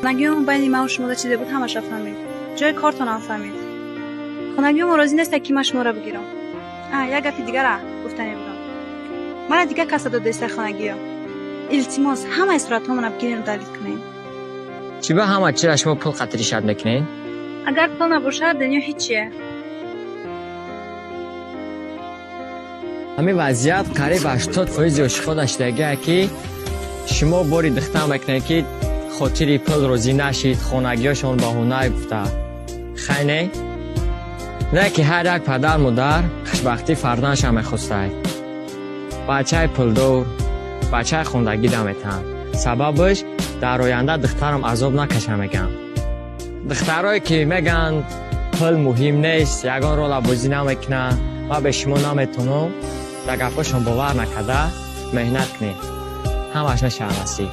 Хонагиёмо байни ман шумода чизе буд, ҳамаша фаҳмид. Ҷои кортонам фаҳмид. Хонагиёмо розӣ неста, ки ман шуморо бигирам. А як гапи дигара гуфтане будам. Мана дигар каса додаиста хонагиё. Илтимос, ҳамаи суратҳомона бигирем, далид кунем. Чӣ ба ҳама чира шумо пул қатри шарт мекунед? Агар пул набошад, дунё ҳичие. Ҳамин вазъият қариб 80% ошиқҳо даштагие, ки шумо бори духтар мекунед, ки хотири пул розӣ нашид, хонагиёшон баҳона гуфта. Хай не? Не ки ҳар як падар модар хушбахтии фарзандша мехостад. Бачаи пулдор, бачаи хондагӣ наметаҳанд. Сабабаш дар оянда духтарам азоб накаша мегӯянд. Духтарое ки мегӯянд пул муҳим нест, ягон рола бозӣ намекунад, ман бе шумо наметавонам, дар гапҳошон бовар накарда меҳнат кунед. Ҳамаш мешавад насиб.